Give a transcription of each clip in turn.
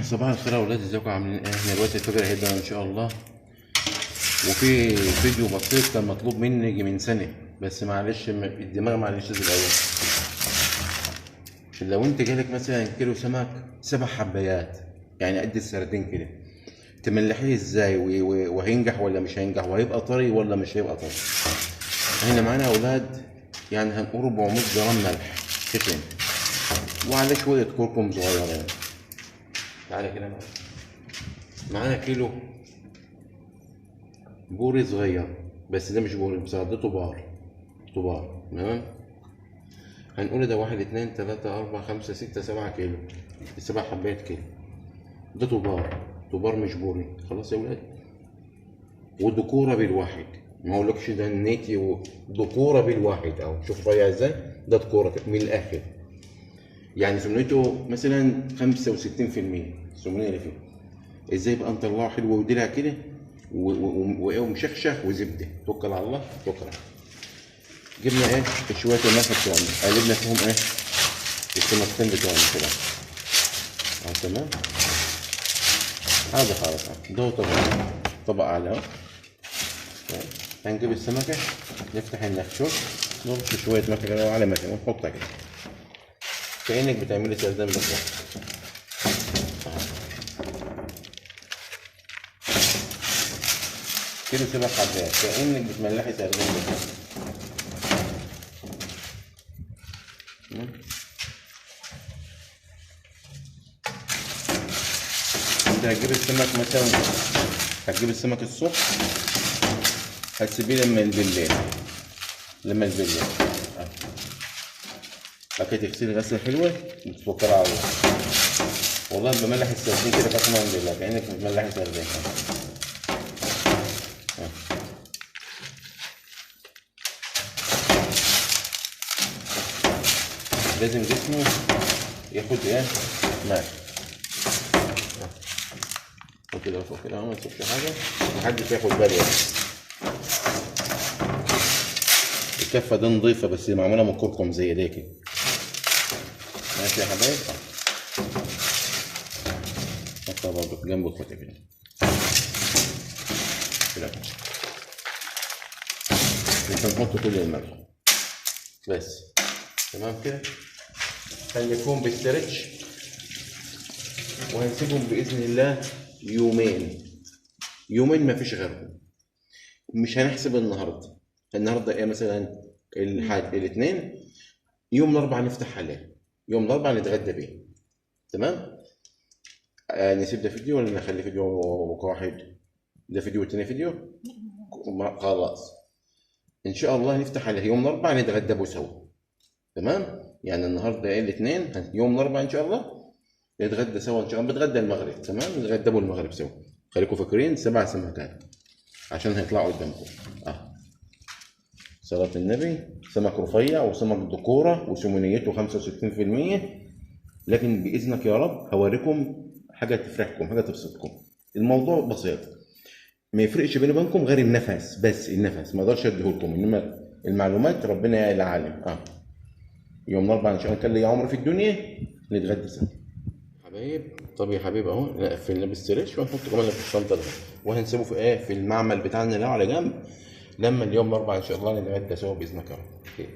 صباح الخير يا اولاد، ازيكم عاملين ايه؟ احنا دلوقتي الفجر هيبدا ان شاء الله، وفي فيديو بسيط كان مطلوب مني من سنة، بس معلش الدماغ معلش الاول. لو انت جالك مثلا كيلو سمك 7 حبايات، يعني قد السردين كده، تملحيه ازاي وهينجح ولا مش هينجح، وهيبقى طري ولا مش هيبقى طري؟ هنا معانا يا اولاد يعني هنقول 400 جرام ملح خشن وعلى شوية كركم صغيرين. تعالى كده معانا كيلو بوري صغير، بس ده مش بوري، مساعدته بار طبار، تمام؟ هنقول ده 1 2 3 4 5 6 7 كيلو، 7 حبايات كيلو، ده طبار، طبار مش بوري. خلاص يا ولاد؟ ودكوره بالواحد، ما اقولكش ده النيتي، ودكوره بالواحد اهو، شوف رفيع ازاي، ده دكوره من الاخر، يعني سمنته مثلا 65% السمنة اللي فيه. ازاي بقى نطلعه حلو ودلع كده ومشخشخ وزبده؟ توكل على الله، توكل على الله. جبنا ايه شوية الملح بتوعنا، قلبنا فيهم ايه السمكتين بتوعنا كده اهو، تمام؟ هذا خلاص ده طبق، طبق على. هنجيب السمكة، نفتح النخشوش، نرش شوية ملح كده على مكان ونحطها كده كأنك بتعملي سردين بالظبط. كيلو 7 حبات كأنك بتملحي سردين بالظبط. انت هتجيب السمك مثلا، هتجيب السمك الصبح، هتسيبيه لما بالليل، لما بالليل بعد كده تغسلي غسله حلوة وتتوكلي على الله. والله بملح السردين كده قسما بالله كأنك بتملحي سردين. لازم جسمه ياخد ايه؟ ملح وكده فوق كده، ما تسيبش حاجة، محدش ياخد باله يعني. الكفة دي نضيفه بس معمولة من كركم زي ايديك كده. ماشي يا حبايب؟ حطها برضه جنب اخواتي كده كده، مش هنحط كل الملح بس، تمام كده؟ هنلفهم بالستريتش وهنسيبهم باذن الله يومين، يومين ما فيش غيرهم. مش هنحسب النهارده، النهارده ايه مثلا؟ الحد الاثنين، يوم الاربعاء نفتح عليه، يوم الاربعاء نتغدى بيه، تمام؟ نسيب ده فيديو ولا نخلي فيديو واحد؟ ده فيديو والتاني فيديو؟ خلاص ان شاء الله نفتح عليه يوم الاربعاء نتغدى بيه سوا، تمام؟ يعني النهارده ايه؟ الاثنين، يوم الاربعاء ان شاء الله نتغدى سوا ان شاء الله، بنتغدى المغرب، تمام؟ نتغدى المغرب سوا. خليكم فاكرين 7 سمكات عشان هيطلعوا قدامكم. صلاة النبي، سمك رفيع وسمك دكورة وسمنيته 65%، لكن بإذنك يا رب هوريكم حاجة تفرحكم، حاجة تبسطكم. الموضوع بسيط، ما يفرقش بيني وبينكم غير النفس، بس النفس ما اقدرش اديهولكم، انما المعلومات ربنا العالم. يوم الاربعاء ان شاء الله كان لي عمر في الدنيا نتغدى سوا. حبايب، طب يا حبيب اهو قفلنا بالستريتش ونحط كمان في الشنطة ده، وهنسيبه في ايه؟ في المعمل بتاعنا ده على جنب لما اليوم الاربعاء ان شاء الله نتغدى سوا باذنك يا رب. okay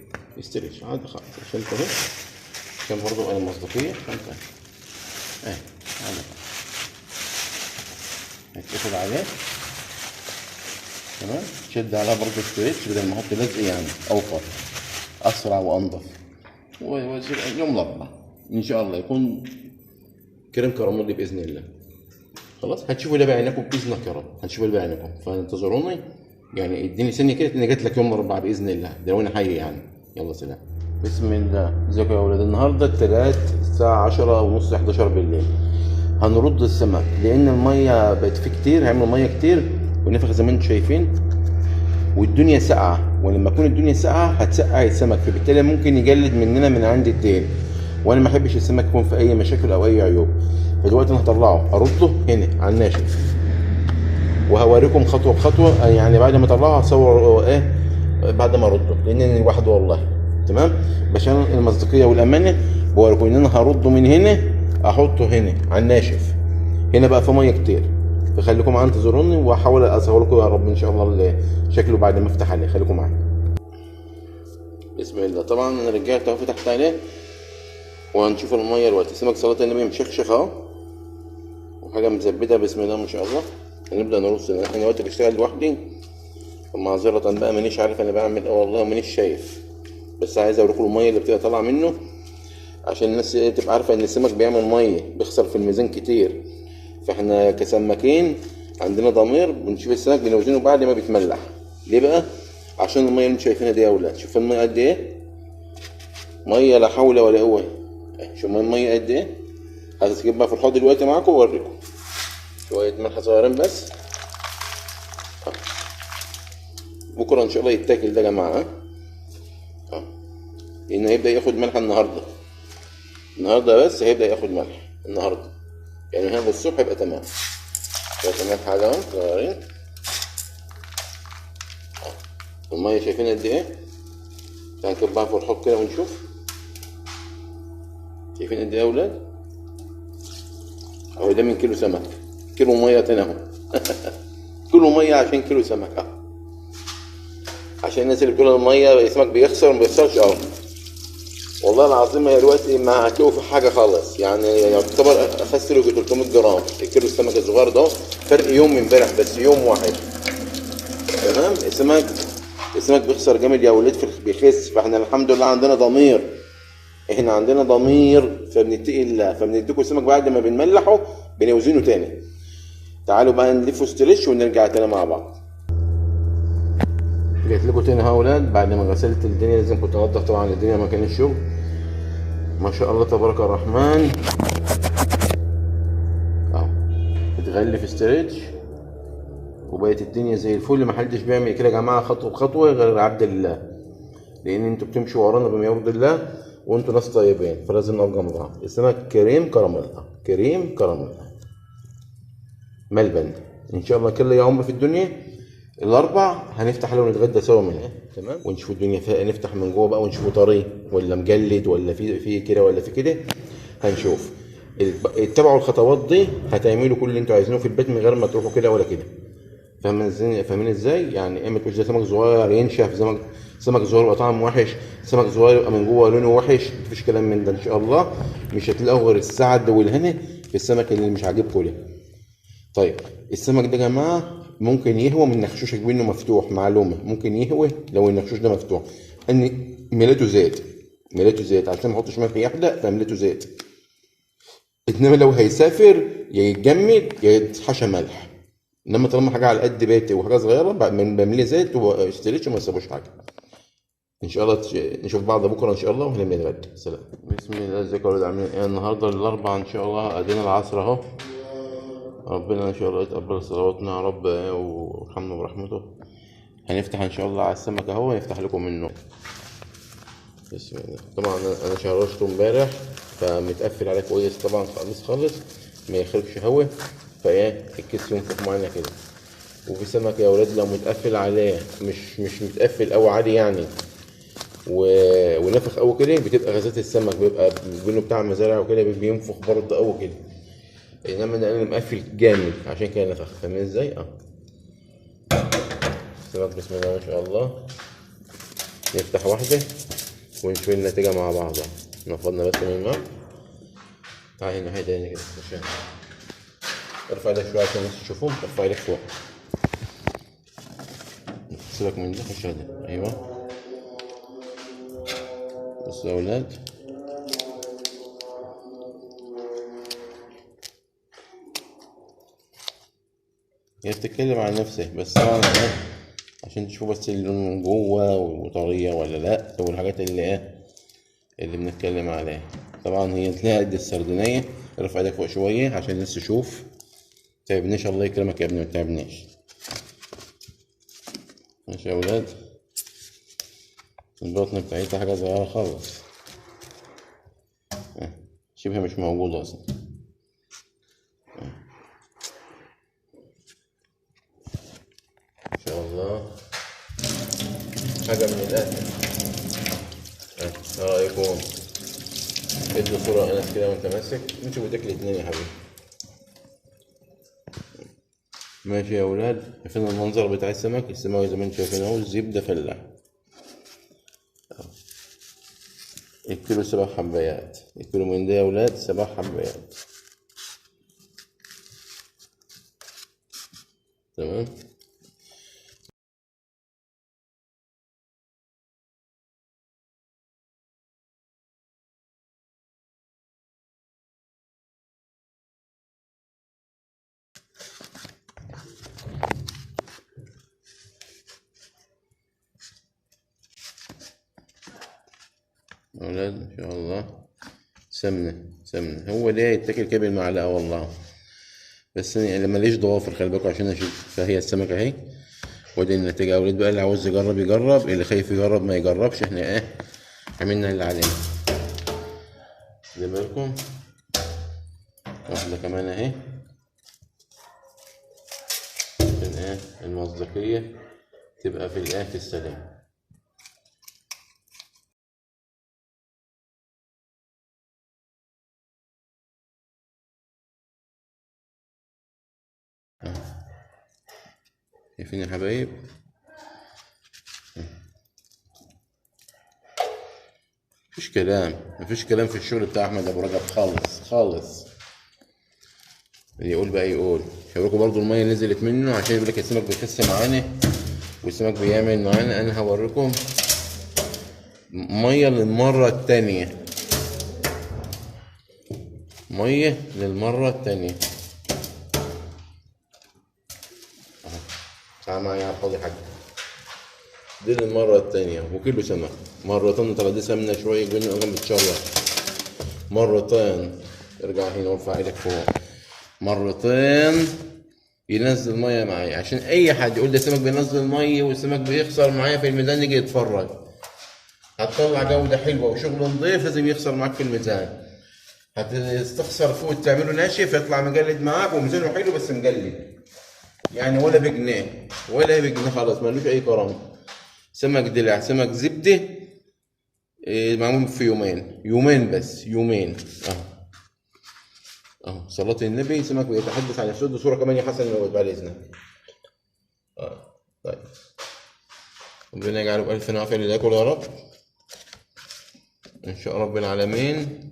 stretch عادي خالص، الشنطة اهي عشان برضه انا المصداقية، شنطه اهي عادي هتقفل عليه، تمام؟ شد عليها برضه stretch بدل ما احط لزق، يعني اوفر، اسرع وانضف. ويوم الاربعاء ان شاء الله يكون كريم كراميل باذن الله. خلاص هتشوفوا اللي بعينكم باذنك يا رب، هتشوفوا اللي بعينكم، فانتظروني يعني، اديني سنة كده اني جات لك يوم الاربعاء باذن الله، ده وانا حي يعني. يلا سلام. بسم الله. ازيكم يا اولاد؟ النهارده الثلاث الساعة 10:30 11 بالليل. هنرد السمك لان المية بقت فيه كتير، هيعملوا مية كتير ونفخ زي ما انتم شايفين، والدنيا ساقعه، ولما تكون الدنيا ساقعه هتسقع السمك، فبالتالي ممكن يجلد مننا من عند الديل، وانا ما احبش السمك يكون في اي مشاكل او اي عيوب. فدلوقتي انا هطلعه ارده هنا على الناشف، وهوريكم خطوة بخطوة، يعني بعد ما اطلعه هصور ايه بعد ما ارده، لان انا لوحده والله، تمام؟ عشان المصداقية والامانة بوريكم ان انا هرده من هنا احطه هنا على الناشف. هنا بقى في مية كتير، فخليكم معايا انتظروني واحاول اصور لكم يا رب ان شاء الله شكله بعد ما افتح عليه. خليكم معايا. بسم الله. طبعا انا رجعت اهو فتحت عليه وهنشوف المية دلوقتي. سمك صلاة النبي مشخشخ اهو وحاجه مزبده بسم الله ما شاء الله. هنبدا نرص. انا دلوقتي بشتغل لوحدي معذرة بقى، مانيش عارف انا بعمل ايه والله، مانيش شايف، بس عايز اوريكم المية اللي بتبقى طالعه منه عشان الناس تبقى عارفه ان السمك بيعمل مية، بيخسر في الميزان كتير. فاحنا كسماكين عندنا ضمير، بنشوف السمك بنوزنه بعد ما بيتملح. ليه بقى؟ عشان المية اللي انتوا شايفينها دي يا اولاد. شوف المية قد ايه، مية لا حول ولا قوة. شوف المية قد ايه. هتجيب بقى في الحوض دلوقتي معاكم واوريكم. شوية ملح صغيرين بس. بكره ان شاء الله يتاكل ده يا جماعة، لان هيبدا ياخد ملح النهارده. النهارده بس هيبدا ياخد ملح النهارده، يعني هنا الصبح يبقى تمام. شوية ملح على صغيرين. المية شايفين قد ايه؟ تعالوا نكبها في الحوض كده ونشوف. شايفين قد ايه يا اولاد؟ اهو ده من كيلو سمك، كيلو مية تاني اهو. كيلو مية عشان كيلو سمك اهو. عشان الناس اللي بتقول المية السمك بيخسر، ما بيخسرش اهو. والله العظيم هي دلوقتي ما هتلاقوا في حاجة خالص، يعني يعتبر اخس له 300 جرام الكيلو السمك الصغير ده. فرق يوم من امبارح بس، يوم واحد. تمام. السمك بيخسر جامد يا ولاد، بيخس. فاحنا الحمد لله عندنا ضمير، احنا عندنا ضمير، فبنتقي الله، فبنديكوا السمك بعد ما بنملحه بنوزنه تاني. تعالوا بقى نلفه stretch ونرجع تاني مع بعض. رجعت لكم تاني اهو يا ولاد بعد ما غسلت الدنيا. لازم كنت انضف طبعا الدنيا مكان الشغل. ما شاء الله تبارك الرحمن اهو اتغلف stretch وبقت الدنيا زي الفل. ما حدش بيعمل كده يا جماعة خطوة بخطوة غير عبد الله، لان انتوا بتمشوا ورانا بما يرضي الله وانتوا ناس طيبين، فلازم نقف جنب بعض. السمك كريم كراميل، كريم كراميل ملبن ان شاء الله. كل يوم في الدنيا الاربع هنفتح له ونتغدى سوا منها. تمام. ونشوف الدنيا فيها، نفتح من جوه بقى ونشوفه طري ولا مجلد ولا في كده ولا في كده. هنشوف. اتبعوا الخطوات دي هتعملوا كل اللي انتوا عايزينه في البيت من غير ما تروحوا كده ولا كده. فاهمين ازاي؟ يعني ايه ما تقولش ده سمك صغير ينشف، سمك صغير يبقى طعمه وحش، سمك صغير يبقى من جوه لونه وحش. مفيش كلام من ده ان شاء الله. مش هتلاقوا غير السعد والهنا في السمك اللي مش عاجبكم ده. طيب السمك ده يا جماعة ممكن يهوى من نخشوشك بانه مفتوح، معلومة، ممكن يهوى لو النخشوش ده مفتوح، ان ميلاته زاد، ميلاته زاد عشان ما احطش ملح يحدق، فميلاته زاد. انما لو هيسافر يا يتجمد يا يتحشى ملح. انما طالما حاجة على قد بيتي وحاجه صغيرة بمليه زيت واشتريتش وما سابوش حاجة. ان شاء الله نشوف بعض بكره ان شاء الله وهنبدا نتغدى. سلام. بسم الله. ازيكم يا ولاد عاملين ايه النهارده؟ الاربعاء ان شاء الله، ادينا العصر اهو. ربنا ان شاء الله يتقبل صلواتنا يا رب ويرحمنا برحمته. هنفتح ان شاء الله على السمك اهو، هنفتح لكم منه. بسم الله. طبعا انا شرشته امبارح فمتقفل عليه كويس طبعا خالص خالص، ما يخرجش هوا، فايه الكيس ينفخ معانا كده. وفي سمك يا ولاد لو متقفل عليه مش متقفل قوي عادي يعني ونفخ قوي كده، بتبقى غازات السمك بيبقى بينه بتاع مزارع وكده بينفخ برضه قوي كده. انما انا مقفل جامد عشان كده نفخ. فاهمين ازاي؟ السمك بسم الله ما شاء الله. نفتح واحدة ونشوف النتيجة مع بعض. نفضنا بس من الماء. تعالى هنا تاني كده عشان ارفع ايدك شوية عشان الناس تشوفهم. ارفع ايدك فوق، سيبك من ده، خش هنا. ايوه بصوا يا اولاد، هي بتتكلم عن نفسها بس طبعا عشان تشوفوا بس اللون من جوه وطريه ولا لا، والحاجات اللي ايه اللي بنتكلم عليها. طبعا هي تلاقي قد السردينيه. ارفع ايدك فوق شوية عشان الناس تشوف. تعبنيش الله يكرمك يا ابني، ما تعبنيش. ماشي يا اولاد. البطن بتاعتها حاجة صغيرة خالص، شبه مش موجودة اصلا. ان شاء الله حاجة من الاخر. ايه رايكم؟ ادي صورة انس كده وانت ماسك، امسك بايدك الاتنين يا حبيبي. ماشي يا ولاد، شايفين المنظر بتاع السمك؟ السمك زي ما انتم شايفين اهو، الزبدة فلاح. الكيلو 7 حبايات، الكيلو من ده يا ولاد 7 حبايات. تمام. أولاد إن شاء الله سمنة سمنة، هو ليه يتاكل كده بالمعلقة والله، بس أنا ماليش ضوافر خلي بالكوا عشان أشوف. فهي السمكة أهي، وادي النتيجة يا أولاد بقى. اللي عاوز يجرب يجرب، اللي خايف يجرب ما يجربش، إحنا إيه عملنا اللي علينا. خلي بالكم واحدة كمان أهي عشان إيه المصداقية تبقى في الإيه في السلام. شايفين يا حبايب؟ مفيش كلام، مفيش كلام في الشغل بتاع احمد ابو رجب خالص خالص. اللي يقول بقى يقول. هوريكم برضو المية اللي نزلت منه عشان يقول لك السمك بيخس معانا والسمك بيعمل معانا. انا هوريكم مية للمرة التانية، مية للمرة التانية. تعال معايا على الفاضي حاجة. دي للمرة التانية وكيلو سمك مرتين. ترى دي سمنة شوية جبنة أنا بتشرب مرتين. ارجع هنا وارفع ايدك فوق. مرتين ينزل مية معايا عشان أي حد يقول ده سمك بينزل مية والسمك بيخسر معايا في الميزان يجي يتفرج. هتطلع جودة حلوة وشغل نظيف لازم يخسر معاك في الميزان. هتستخسر فوق تعمله ناشف يطلع مجلد معاك وميزانه حلو بس مجلد. يعني ولا بجنيه ولا بجنيه خالص، ملوش اي كرامة. سمك دلع، سمك زبدة، معمول في يومين، يومين بس، يومين. اهو اهو صلاة النبي. سمك بيتحدث عن نفسه. صوره كمان يا حسن لو بعد اذنك. طيب ربنا يجعله بألف عافية اللي ياكل يا رب ان شاء رب العالمين.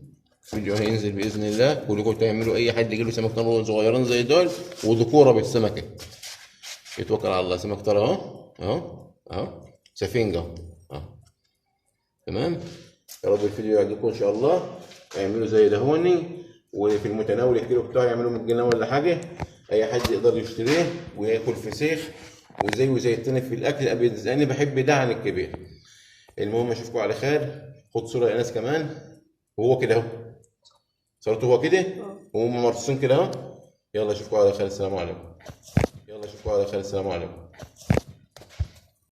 فيديو هينزل باذن الله، كلكم تعملوا اي حد يجيله سمك نار صغيرين زي دول وذكوره بالسمكه يتوكل على الله. سمك ترى اهو اهو اهو سفنجه اهو. تمام، يا رب الفيديو يعجبكم ان شاء الله. اعملوا زي ده هوني، وفي المتناول الكيلو بتاعه يعملوا 100 جنيه ولا حاجة، اي حد يقدر يشتريه وياكل فسيخ وزيه زي التاني في الاكل. انا بحب ده عن الكبير. المهم اشوفكم على خير. خد صوره يا ناس كمان وهو كده اهو، صورته هو كده وهم مرصوصين كده اهو. يلا اشوفكم على خير، السلام عليكم. يلا اشوفكم على خير، السلام عليكم.